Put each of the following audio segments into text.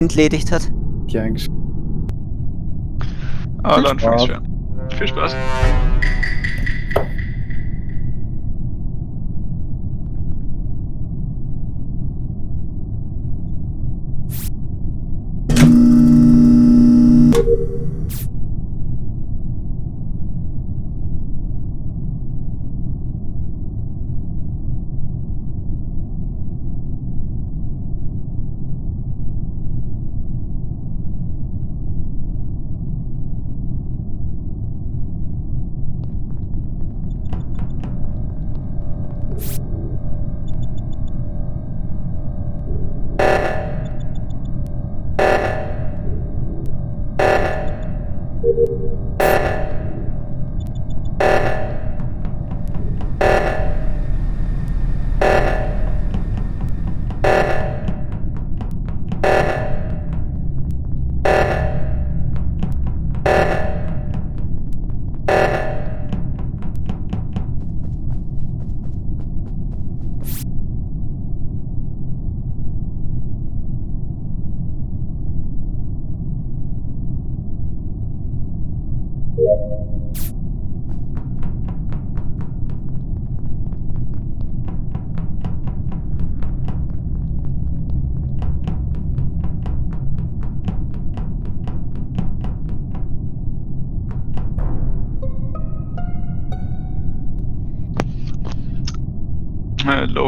entledigt hat. Ja, eigentlich. Aber dann fang ich schwer. Viel Spaß.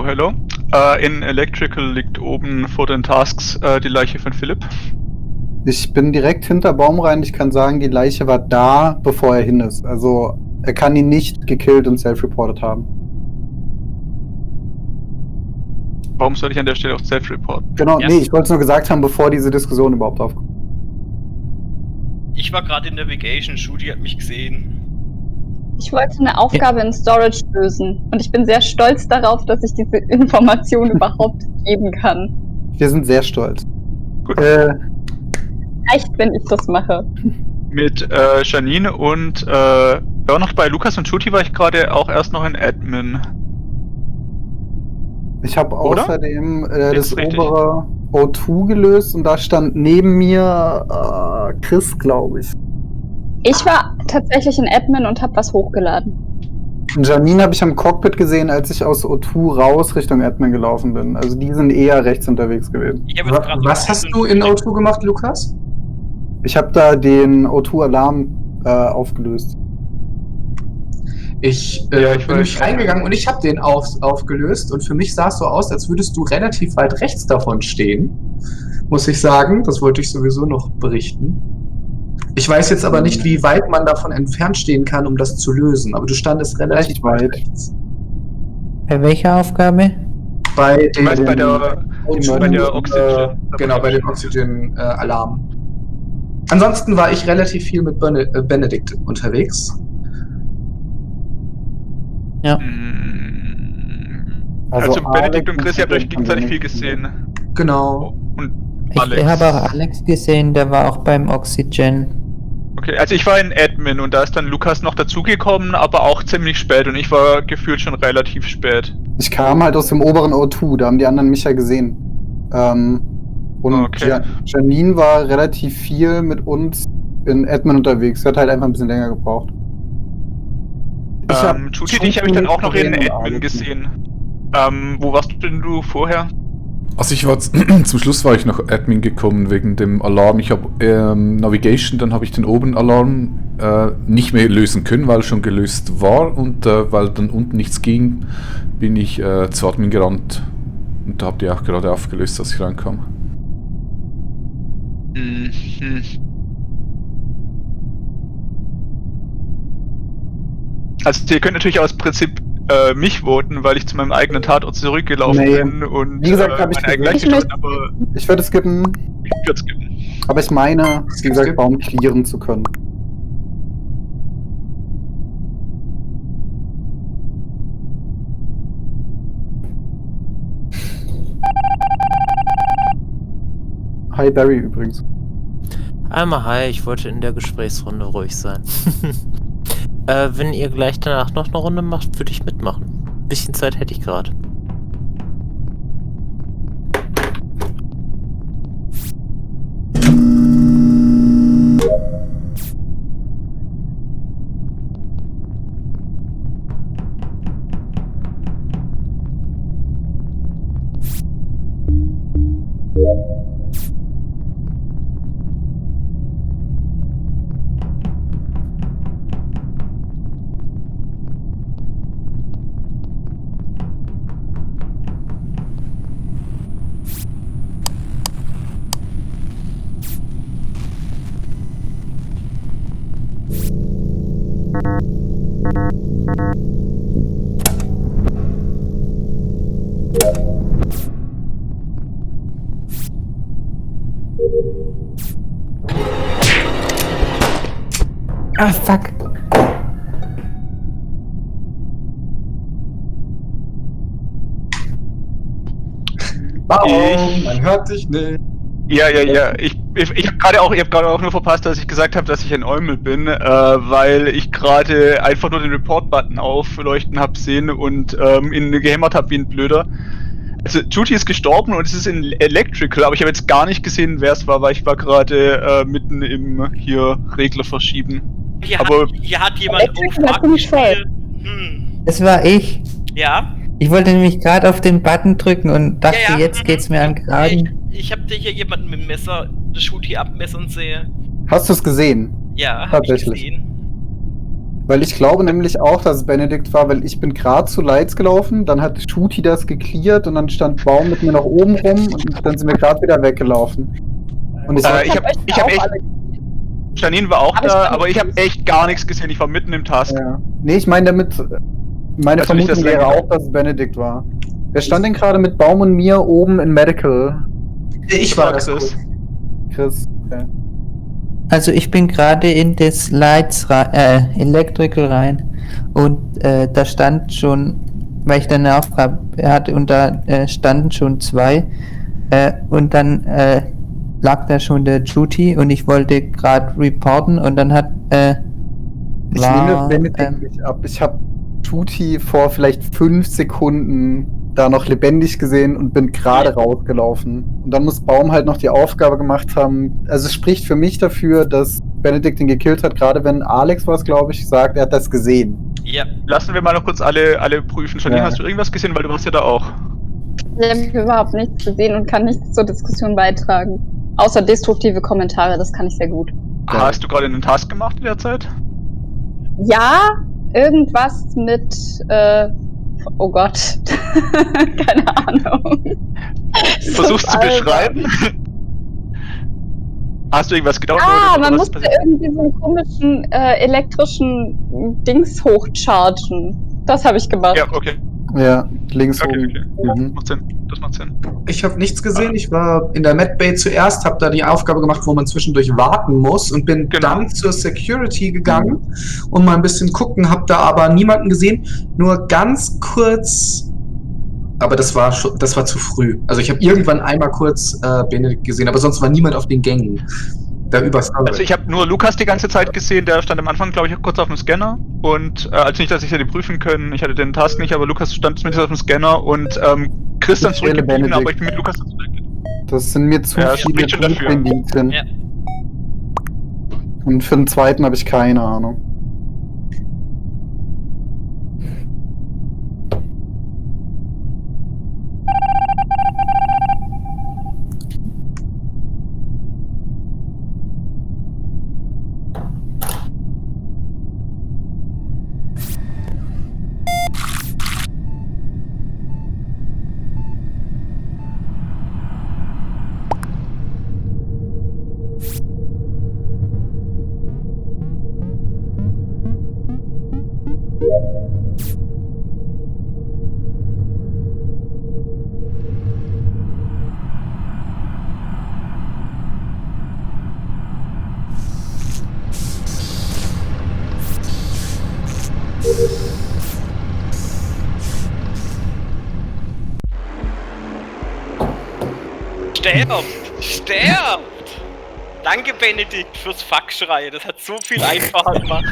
Hello. In Electrical liegt oben vor den Tasks die Leiche von Philipp. Ich bin direkt hinter Baumrein. Ich kann sagen, die Leiche war da, bevor er hin ist. Also, er kann ihn nicht gekillt und self-reported haben. Warum soll ich an der Stelle auch self-reporten? Genau, Ja. nee, ich wollte es nur gesagt haben, bevor diese Diskussion überhaupt aufkommt. Ich war gerade in Navigation, Shooty hat mich gesehen. Ich wollte eine Aufgabe in Storage lösen und ich bin sehr stolz darauf, dass ich diese Information überhaupt geben kann. Wir sind sehr stolz. Gut. Reicht, wenn ich das mache. Mit Janine und ja, noch bei Lukas und Shooty war ich gerade auch erst noch in Admin. Ich habe Oder? außerdem Das das ist richtig. obere O2 gelöst und da stand neben mir Chris, glaube ich. Ich war tatsächlich in Admin und habe was hochgeladen. Und Janine habe ich am Cockpit gesehen, als ich aus O2 raus Richtung Admin gelaufen bin. Also die sind eher rechts unterwegs gewesen. Ich hab jetzt grad Was hast du in O2 gemacht, Lukas? Ich habe da den O2-Alarm aufgelöst. Ich Ja, ich bin weiß. nicht reingegangen und ich habe den aufgelöst und für mich sah es so aus, als würdest du relativ weit rechts davon stehen, muss ich sagen. Das wollte ich sowieso noch berichten. Ich weiß jetzt aber nicht, wie weit man davon entfernt stehen kann, um das zu lösen, aber du standest relativ Recht weit weit. rechts. Bei welcher Aufgabe? Bei Du meinst bei der O2, Oxygen. genau, bei dem Oxygen-Alarm. Ansonsten war ich relativ viel mit Benedikt unterwegs. Ja. Also Benedikt Alex und Chris, ihr habt euch und gegenseitig viel Benedikt. gesehen. Genau. Und Ich Alex. habe auch Alex gesehen, der war auch beim Oxygen. Okay, also ich war in Admin und da ist dann Lukas noch dazugekommen, aber auch ziemlich spät und ich war gefühlt schon relativ spät. Ich kam halt aus dem oberen O2, da haben die anderen mich ja gesehen. Und Okay. Janine war relativ viel mit uns in Admin unterwegs. Sie hat halt einfach ein bisschen länger gebraucht. Shooty, dich habe ich dann auch noch in Alex Admin gesehen. Wo warst denn du vorher? Also ich war zum Schluss war ich noch Admin gekommen wegen dem Alarm. Ich habe Navigation, dann habe ich den oberen Alarm nicht mehr lösen können, weil er schon gelöst war und weil dann unten nichts ging, bin ich zu Admin gerannt und da habt ihr auch gerade aufgelöst, als ich reinkam. Mhm. Also ihr könnt natürlich aus Prinzip mich voten, weil ich zu meinem eigenen Tatort zurückgelaufen Nee. bin und Wie gesagt, hab ich meine eigene gesagt, Leiche dort, aber Ich würde skippen, ich würde skippen. aber ich meine, wie gesagt, Skip. Baum clearen zu können. Hi Barry übrigens. Einmal hi, ich wollte in der Gesprächsrunde ruhig sein. Wenn ihr gleich danach noch eine Runde macht, würde ich mitmachen. Bisschen Zeit hätte ich gerade. Ah, fuck. Warum? Man hört dich nicht. Ja. Ich habe gerade auch nur verpasst, dass ich gesagt habe, dass ich ein Eumel bin, weil ich gerade einfach nur den Report-Button aufleuchten habe sehen und ihn gehämmert habe wie ein Blöder. Also Judy ist gestorben und es ist in Electrical, aber ich habe jetzt gar nicht gesehen, wer es war, weil ich war gerade mitten im hier Regler verschieben. Hier Aber- hat jemand Electrical hat ziemlich voll. Das war ich. Ja? Ich wollte nämlich gerade auf den Button drücken und dachte, Ja, ja. jetzt geht's mir an den Kragen. Ich hab hier jemanden mit dem Messer, das Shooty abmessern sehe. Hast du es gesehen? Ja, hab ich Tatsächlich. gesehen. Weil ich glaube nämlich auch, dass es Benedikt war, weil ich bin gerade zu Lights gelaufen, dann hat Shooty das geklärt und dann stand Baum mit mir nach oben rum und dann sind wir gerade wieder weggelaufen. Und ich ich hab echt, Janine war auch Aber da, ich- aber ich habe echt gar nichts gesehen, ich war mitten im Task. ja. Nee, ich meine damit, meine Also nicht, Vermutung dass wäre Lenk- auch, dass es Benedikt war. Wer stand denn gerade mit Baum und mir oben in Medical? Ich war das. Chris. Chris. Okay. Also ich bin gerade in das Electrical rein und da stand schon, weil ich dann eine Aufgabe hatte und da standen schon 2 und dann lag da schon der Judy und ich wollte gerade reporten und dann hat Ich war, nehme Benedikt nicht ab. Ich habe Shooty vor vielleicht 5 Sekunden da noch lebendig gesehen und bin gerade rausgelaufen. Und dann muss Baum halt noch die Aufgabe gemacht haben. Also es spricht für mich dafür, dass Benedikt ihn gekillt hat, gerade wenn Alex was, glaube ich, sagt, er hat das gesehen. Ja. Lassen wir mal noch kurz alle prüfen. Janine, Ja. hast du irgendwas gesehen, weil du warst ja da auch? Ich habe überhaupt nichts gesehen und kann nichts zur Diskussion beitragen. Außer destruktive Kommentare, das kann ich sehr gut. Ja. Hast du gerade einen Task gemacht in der Zeit? Ja, irgendwas mit, oh Gott, keine Ahnung. Versuch's zu Alter. beschreiben. Hast du irgendwas gedownloadet? Ah, oder man was musste passiert? irgendwie so einen komischen elektrischen Dings hochchargen. Das habe ich gemacht. Ja, okay. Ja, links Okay, oben. okay. Mhm. Macht Sinn. Das macht Sinn. Ich habe nichts gesehen. Ich war in der Medbay zuerst, habe da die Aufgabe gemacht, wo man zwischendurch warten muss und bin Genau. dann zur Security gegangen und mal ein bisschen gucken, habe da aber niemanden gesehen. Nur ganz kurz, aber das war zu früh. Also ich habe irgendwann einmal kurz Benedikt gesehen, aber sonst war niemand auf den Gängen. Da übersteuert. Also ich habe nur Lukas die ganze Zeit gesehen, der stand am Anfang, glaube ich, kurz auf dem Scanner und also nicht, dass ich hätte prüfen können, ich hatte den Task nicht, aber Lukas stand zumindest auf dem Scanner und Chris dann Ich wähle zurückgeblieben, Benedikt. aber ich bin mit Lukas dazu weg. Das sind mir zu Ja, das viele spricht schon dafür. Indizien. Ja. Und für den zweiten habe ich keine Ahnung. Sterbt! Sterbt! Danke, Benedikt, fürs Fuckschreien. Das hat so viel einfacher gemacht.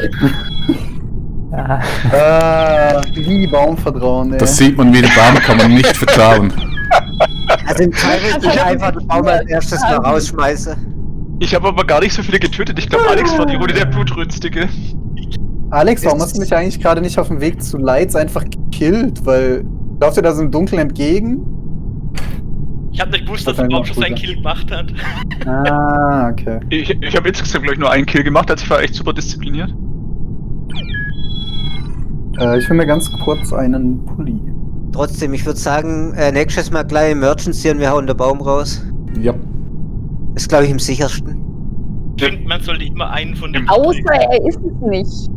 Wie Baumvertrauen, ey. Das sieht man, wie der Baum kann man nicht vertrauen. Also im Zweifel ich einfach den Baum als erstes mal rausschmeiße. Ich habe aber gar nicht so viele getötet, ich glaube Alex war die Runde der Blutrünstige. Alex, warum hast du mich eigentlich gerade nicht auf dem Weg zu Lights einfach gekillt? Weil, läuft dir da so im Dunkeln entgegen? Ich habe nicht gewusst, dass Das der war Baum schon seinen gut, Kill gemacht hat. Ah, okay. Ich habe insgesamt, glaube ich, nur einen Kill gemacht, also ich war echt super diszipliniert. Ich will mir ganz kurz einen Pulli. Trotzdem, ich würde sagen, nächstes Mal gleich Emergency und wir hauen den Baum raus. Ja. Ist, glaube ich, am sichersten. Ich finde, man sollte immer einen von den... Außer er ist es nicht.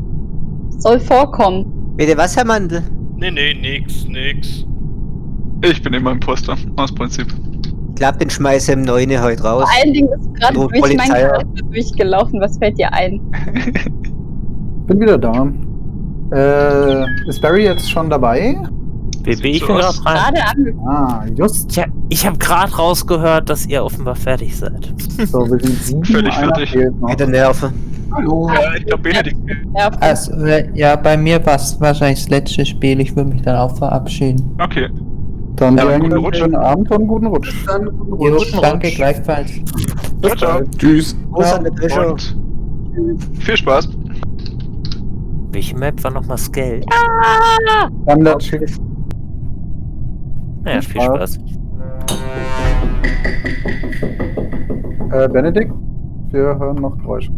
Soll vorkommen. Bitte was, Herr Mandel? Nee, nix. Ich bin immer Imposter, aus Prinzip. Klappt den schmeiße im 9 heute raus. Vor allen Dingen ist gerade Und durch mein Polizei. Charakter durchgelaufen. Was fällt dir ein? Bin wieder da. Ist Barry jetzt schon dabei? Ich bin gerade rein. Gerade angekommen. Ah, just. Ich habe gerade rausgehört, dass ihr offenbar fertig seid. So, wir sind 7. Völlig einer fertig. fehlt noch. Wieder Nerven. Hallo. Ich glaube, Benedikt. Ja, Also, ja, bei mir war es wahrscheinlich das letzte Spiel. Ich würde mich dann auch verabschieden. Okay. Dann Ja, dir einen guten Rutsch. schönen Abend und einen guten Rutsch. Dann Jo, danke, gleichfalls. Ciao, ciao. Tschüss. Gruß an den Fischer. Und viel Spaß. Welche Map war nochmal Scale? Standardschiff. Naja, viel Spaß. Benedikt, wir hören noch Geräusche.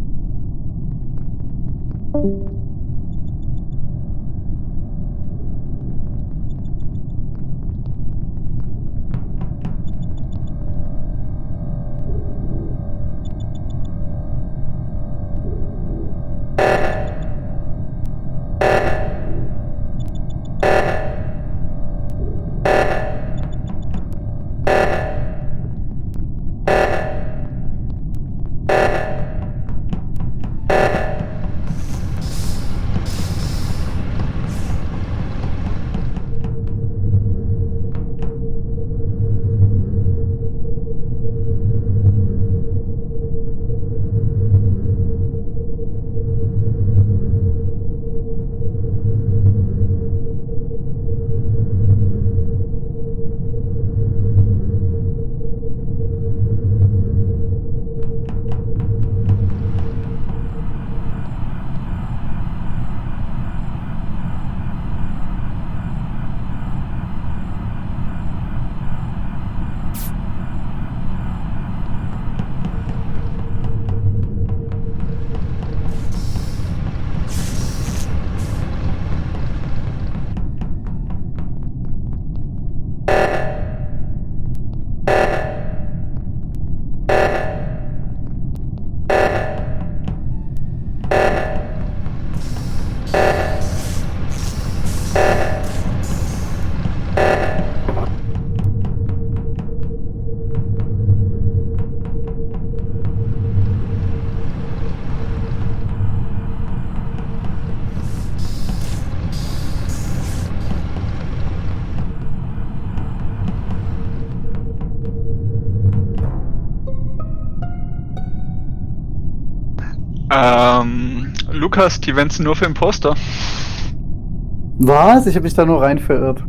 Lukas, die Events sind nur für Imposter. Was? Ich habe mich da nur rein verirrt.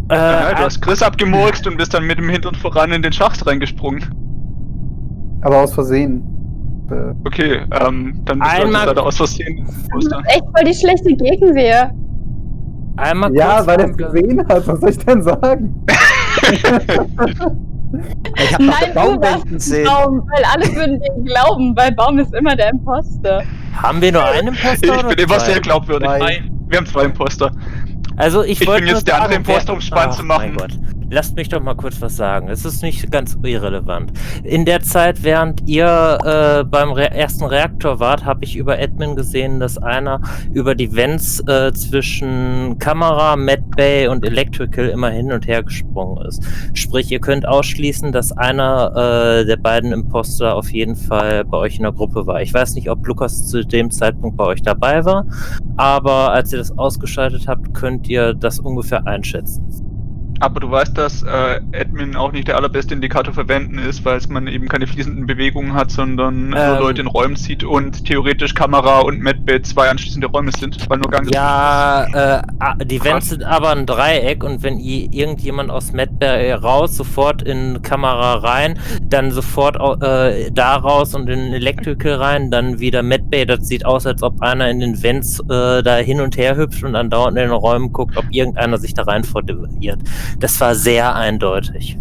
Ja, du hast Chris abgemurkst und bist dann mit dem Hintern voran in den Schacht reingesprungen. Aber aus Versehen. Okay, dann bist du Einmal- leider aus Versehen Das Imposter. ist echt voll die schlechte Gegenwehr. Einmal Ja, kurz weil er vom es Ge- gesehen hat. Was soll ich denn sagen? Ich hab noch den Nein, Baum du warst denken sehen. Baum, weil alle würden dir glauben, weil Baum ist immer der Imposter. Haben wir nur einen Imposter Ich oder bin immer zwei? sehr glaubwürdig. Zwei. Wir haben 2 Imposter. Also ich Ich wollte bin jetzt nur der andere sagen, Imposter, um spannend Ach, zu machen. Mein Gott. Lasst mich doch mal kurz was sagen. Es ist nicht ganz irrelevant. In der Zeit, während ihr beim ersten Reaktor wart, habe ich über Admin gesehen, dass einer über die Vents zwischen Kamera, Medbay und Electrical immer hin und her gesprungen ist. Sprich, ihr könnt ausschließen, dass einer der beiden Imposter auf jeden Fall bei euch in der Gruppe war. Ich weiß nicht, ob Lukas zu dem Zeitpunkt bei euch dabei war, aber als ihr das ausgeschaltet habt, könnt ihr das ungefähr einschätzen. Aber du weißt, dass Admin auch nicht der allerbeste Indikator für Wenden ist, weil es man eben keine fließenden Bewegungen hat, sondern nur Leute in Räumen sieht und theoretisch Kamera und Medbay 2 anschließende Räume sind, weil nur Gang Ja, die Vents sind aber ein Dreieck und wenn irgendjemand aus Medbay raus, sofort in Kamera rein, dann sofort da raus und in Electrical rein, dann wieder Medbay, das sieht aus, als ob einer in den Vents da hin und her hüpft und andauernd in den Räumen guckt, ob irgendeiner sich da rein vordiveriert. Das war sehr eindeutig.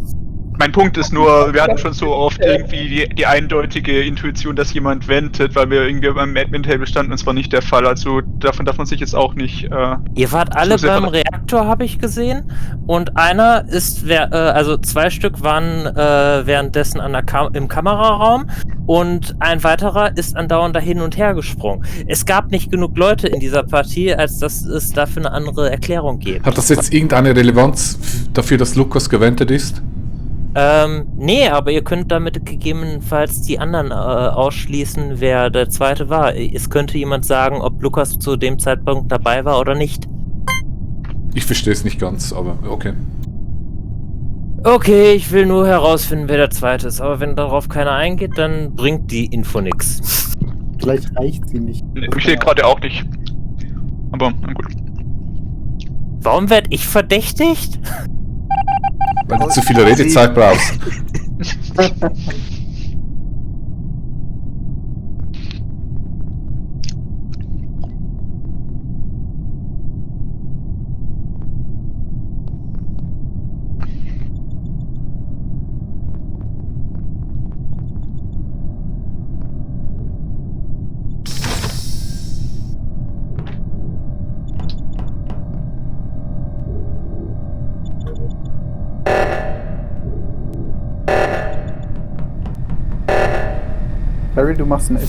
Mein Punkt ist nur, wir hatten schon so oft irgendwie die eindeutige Intuition, dass jemand wendet, weil wir irgendwie beim Admin-Table standen und es war nicht der Fall. Also davon darf man sich jetzt auch nicht... Ihr wart alle sehr beim Reaktor, habe ich gesehen. Und einer ist, also 2 Stück waren währenddessen im Kameraraum und ein weiterer ist andauernd da hin und her gesprungen. Es gab nicht genug Leute in dieser Partie, als dass es dafür eine andere Erklärung gibt. Hat das jetzt irgendeine Relevanz dafür, dass Lukas gewendet ist? Nee, aber ihr könnt damit gegebenenfalls die anderen ausschließen, wer der Zweite war. Es könnte jemand sagen, ob Lukas zu dem Zeitpunkt dabei war oder nicht. Ich verstehe es nicht ganz, aber okay. Okay, ich will nur herausfinden, wer der Zweite ist. Aber wenn darauf keiner eingeht, dann bringt die Info nix. Vielleicht reicht sie nicht. Ich sehe gerade auch nicht. Aber, na gut. Warum werd ich verdächtigt? Weil du zu viel Redezeit brauchst. Barry, du machst ein F.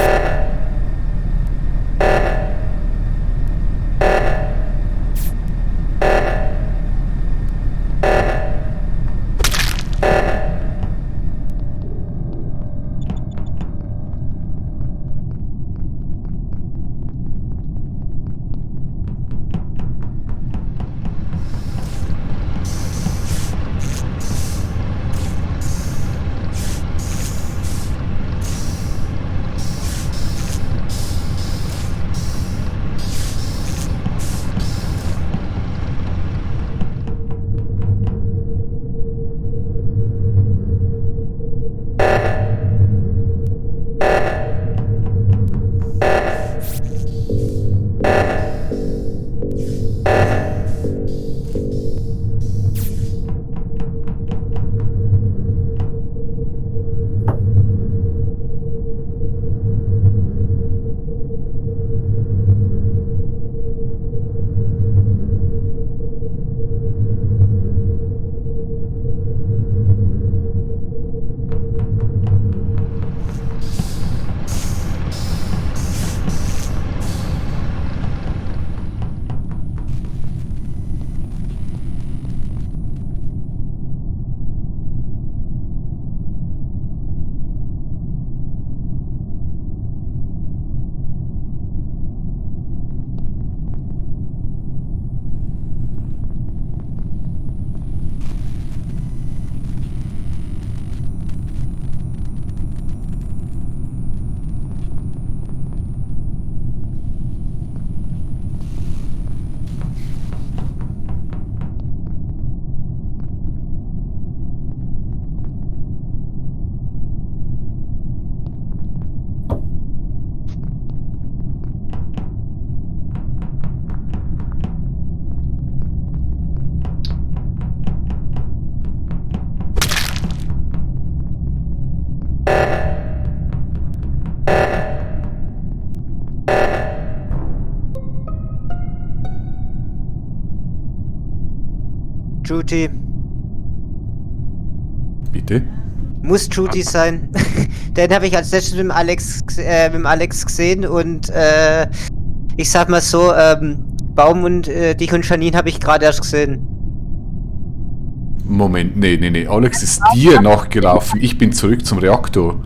Judy. Bitte? Muss Judy sein. Den habe ich als letztes mit dem Alex gesehen und ich sag mal so, Baum und dich und Janine habe ich gerade erst gesehen. Moment, nee. Alex ist dir nachgelaufen. Ich bin zurück zum Reaktor.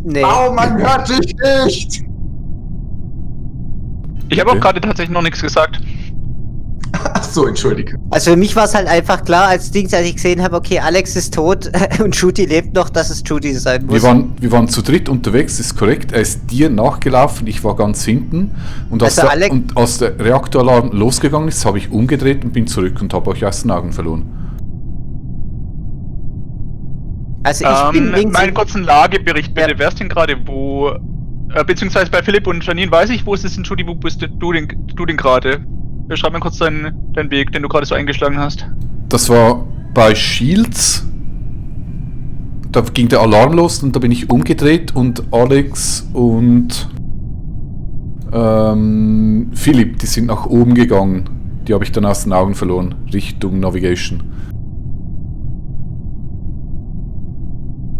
Nee. Oh, man hört dich nicht! Ich habe auch gerade tatsächlich noch nichts gesagt. Ach so, entschuldige. Also für mich war es halt einfach klar, als ich gesehen habe, okay, Alex ist tot und Judy lebt noch, dass es Judy sein muss. Wir waren zu dritt unterwegs, ist korrekt. Er ist dir nachgelaufen, ich war ganz hinten. Und als, Also Alex- als der Reaktoralarm losgegangen ist, habe ich umgedreht und bin zurück und habe euch aus den Augen verloren. Also ich bin links. Meinen kurzen Lagebericht bitte. Wer ist denn gerade wo? Beziehungsweise bei Philipp und Janine weiß ich, wo ist es denn, Judy, wo bist du denn gerade? Beschreib mir kurz deinen Weg, den du gerade so eingeschlagen hast. Das war bei Shields. Da ging der Alarm los und da bin ich umgedreht und Alex und Philipp, die sind nach oben gegangen. Die habe ich dann aus den Augen verloren, Richtung Navigation.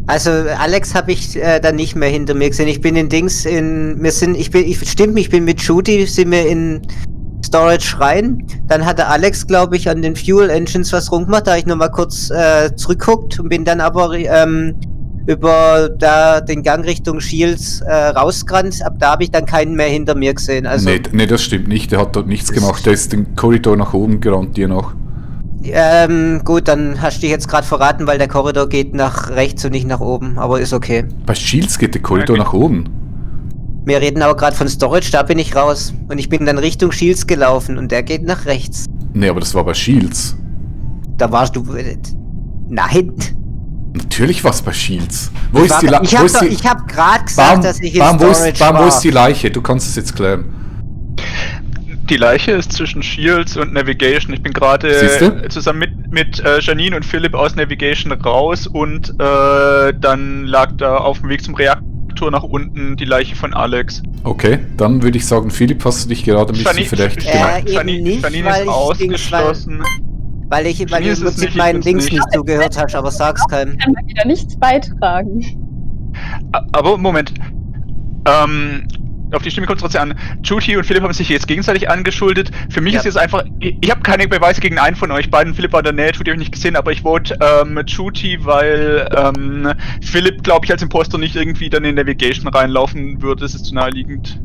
Also Alex habe ich dann nicht mehr hinter mir gesehen. Ich bin in Dings ich bin mit Judy, sind wir in Storage rein. Dann hatte Alex, glaube ich, an den Fuel Engines was rumgemacht. Da habe ich nochmal kurz zurückguckt und bin dann aber über da den Gang Richtung Shields rausgerannt. Ab da habe ich dann keinen mehr hinter mir gesehen. Also, nee, das stimmt nicht. Der hat dort nichts gemacht. Der ist den Korridor nach oben gerannt, dir noch. gut, dann hast du dich jetzt gerade verraten, weil der Korridor geht nach rechts und nicht nach oben. Aber ist okay. Bei Shields geht der Korridor nach oben. Wir reden aber gerade von Storage, da bin ich raus. Und ich bin dann Richtung Shields gelaufen und der geht nach rechts. Nee, aber das war bei Shields. Da warst du... Nein. Natürlich war es bei Shields. Wo ist die Leiche? Ich hab gerade gesagt, dass ich in Storage war. Wo ist die Leiche? Du kannst es jetzt klären. Die Leiche ist zwischen Shields und Navigation. Ich bin gerade zusammen mit Janine und Philipp aus Navigation raus und dann lag da auf dem Weg zum Reaktor nach unten die Leiche von Alex. Okay, dann würde ich sagen, Philipp, hast du dich gerade ein bisschen verdächtig gemacht. Janine ist ausgeschlossen. Weil du mit meinen Links nicht zugehört hast, aber sag's keinem. Ich kann da wieder nichts beitragen. Aber Moment. Auf die Stimme kommt es trotzdem an. Juti und Philipp haben sich jetzt gegenseitig angeschuldet. Für mich ist jetzt einfach, ich habe keine Beweise gegen einen von euch beiden. Philipp war in der Nähe, Juti habe ich nicht gesehen, aber ich vote Juti, weil Philipp, glaube ich, als Imposter nicht irgendwie dann in Navigation reinlaufen würde. Das ist zu naheliegend.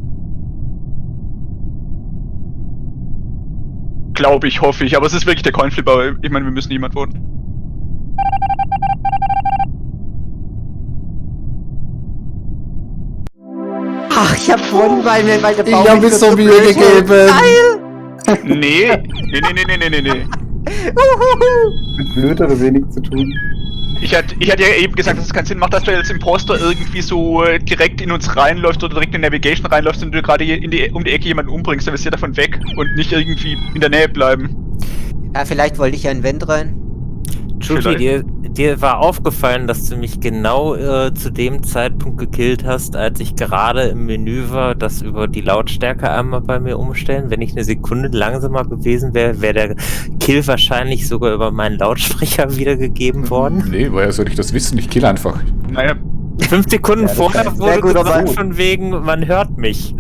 Glaube ich, hoffe ich. Aber es ist wirklich der Coinflip, aber ich meine, wir müssen niemand voten. Ach, ich hab gewonnen, weil der Baum... Ich hab mir so Mühe gegeben. Geil! Nee. Mit blöd oder wenig zu tun. Ich hatte ja eben gesagt, dass es keinen Sinn macht, dass du als Imposter irgendwie so direkt in uns reinläufst oder direkt in Navigation reinläufst und du gerade um die Ecke jemanden umbringst, dann bist du davon weg und nicht irgendwie in der Nähe bleiben. Ja, vielleicht wollte ich ja in den Vent rein. Juti, dir war aufgefallen, dass du mich genau zu dem Zeitpunkt gekillt hast, als ich gerade im Menü war, das über die Lautstärke einmal bei mir umstellen. Wenn ich eine Sekunde langsamer gewesen wäre, wäre der Kill wahrscheinlich sogar über meinen Lautsprecher wiedergegeben worden. Nee, woher soll ich das wissen? Ich kill einfach. Naja. 5 Sekunden vorher wurde gut, gesagt von wegen, man hört mich.